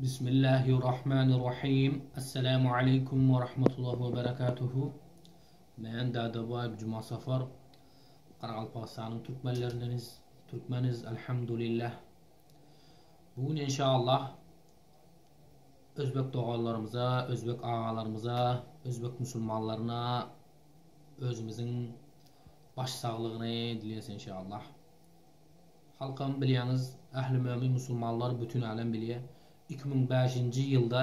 Bismillahirrahmanirrahim. Esselamu aleýkum we rahmetullahi we berekatuhu. Men Dadabaýew Juma Safar. Garagalpagystanyň türkmenlerindeniz. Türkmeniz elhamdulillah. Bu gün inşallah özbek doganlarymyza, özbek agalarymyza, özbek musulmanlaryna özümiziň baş saglygyny dileýäs inşallah. Halkam bilýäňiz ähli mömin musulmanlar bütin älem bilýä 2005-nji ýylda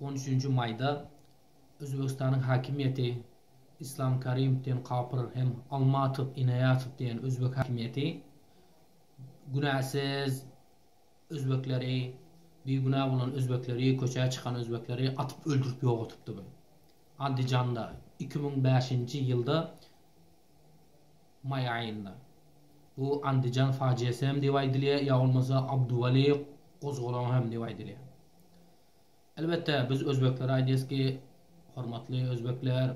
on üçünji maýda Özbegistanyň hakimiýeti Islam Karimow diýen kapyr hem Almatow Inaýatow diýen özbek hakimiýeti günäsiz özbekleri bigünä bolan özbekleri köçä çykan özbekleri atyp öldürip ýogatypdy bu Andijanda 2005-nji ýylda maý aýynda. Bu Andijan fajiasy hem diýip aýdylýar, ýa bolmasa Abduwali gozgalaňy hem diýip aýdylýar. Elbetde, biz özbeklere aýdýas ki, hormatly özbekler,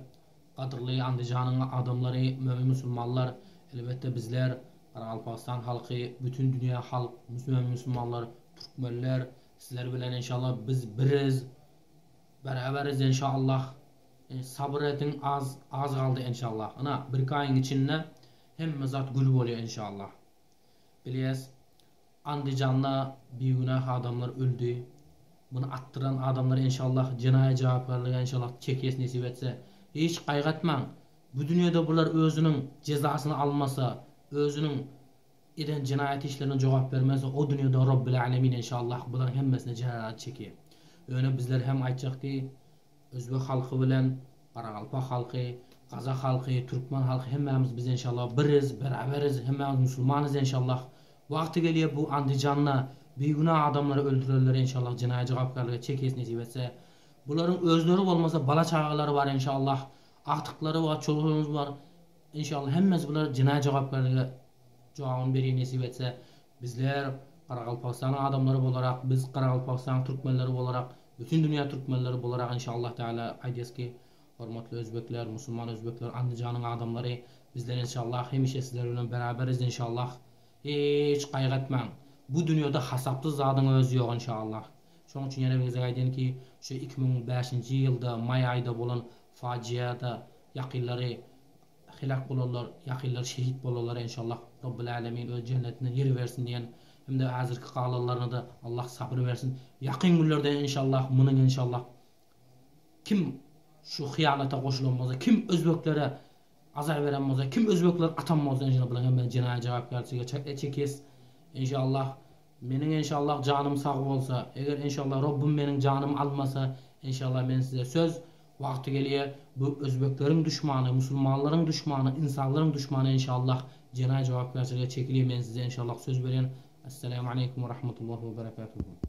gadyrly Andijanyň adamlary, mömin musulmanlar, elbetde bizler, Garagalpagystan halky, bütin dünýä halk, mömin musulmanlar, türkmenler, sizler bilen enşallah biz biriz, beraberis enşallah. Sabyr ediň az az galdy enşallah. Ynha birki aýyň içinde hemme zat gül bolýa enşallah. Bilýäs Andijanda bigünah adamlar öldi. Muny atdyran adamlar enşallah jenaýat jogapkärlige enşallah çekýäs nesip etse. Hiç gaýgy etmäň. Bu dünýede bular özüniň jezasyny almasa, özüniň eden jenaýat işlerine jogap bermese o dünýede Robbil Alemin enşallah bularyň hemmesine jenaýat çekýä. Ýöne bizler hem aýtjak ki Özbek halky bilen Garagalpak halky, Gazak halky, Türkmen halky hemmämiz biz enşallah biriz, beraberiz, hemmämiz musulmanyz enşallah. Wagty gelýär bu Andijanda bigünä adamlary öldürenleri enşallah jenaýat jogapkärlige çekes nesip etse. Bularyň özleri bolmasa bala çagalary bar enşallah, agtyklary bar, çolugyňyz bar. Enşallah hemmesi bular jenaýat jogapkärlige jogabyny berýär nesip etse. Bizler Garagalpagystanyň adamlary bolarak, biz Garagalpagystanyň türkmenleri bolarak Bütün dünýä türkmenleri bularak inşallah teala aýdýas ki hormatly özbekler musulman özbekler Andijanyň adamlary bizler inşallah hemişe sizler bilen beraberiz inşallah hiç gaýgy etmäň bu dünýede hasapsyz zadyň özi ýok inşallah şoň üçin ýene bir gezek aýdýan ki şu 2005-nji ýylda maý aýda bolan fajiada ýakynlary Heläk bolanlar, ýakynlary şehit bolanlara enşallah Robbil Älemin öz jennetinden ýer bersin diýen hem-de häzirki galanlaryna-da Allah sabyr bersin. Ýakyn günlerde enşallah munuň enşallah kim şu hyýanata goşulan bolsa, kim özbeklere azar beren bolsa, kim özbekleri atan bolsa enşallah bularyň hemmesini jenaýat jogapkärçilige çekes. Enşallah meniň enşallah janym sag bolsa, eger enşallah Robbim meniň janymy almasa, enşallah men size söz Wagty gelýä bu özbekleriň duşmany musulmanlaryň duşmany ynsanlaryň duşmany enşallah jenaý jogapkärçilige çekilýä men size enşallah söz berýän Esselamu aleýkum we rahmetullah we berekatuhu.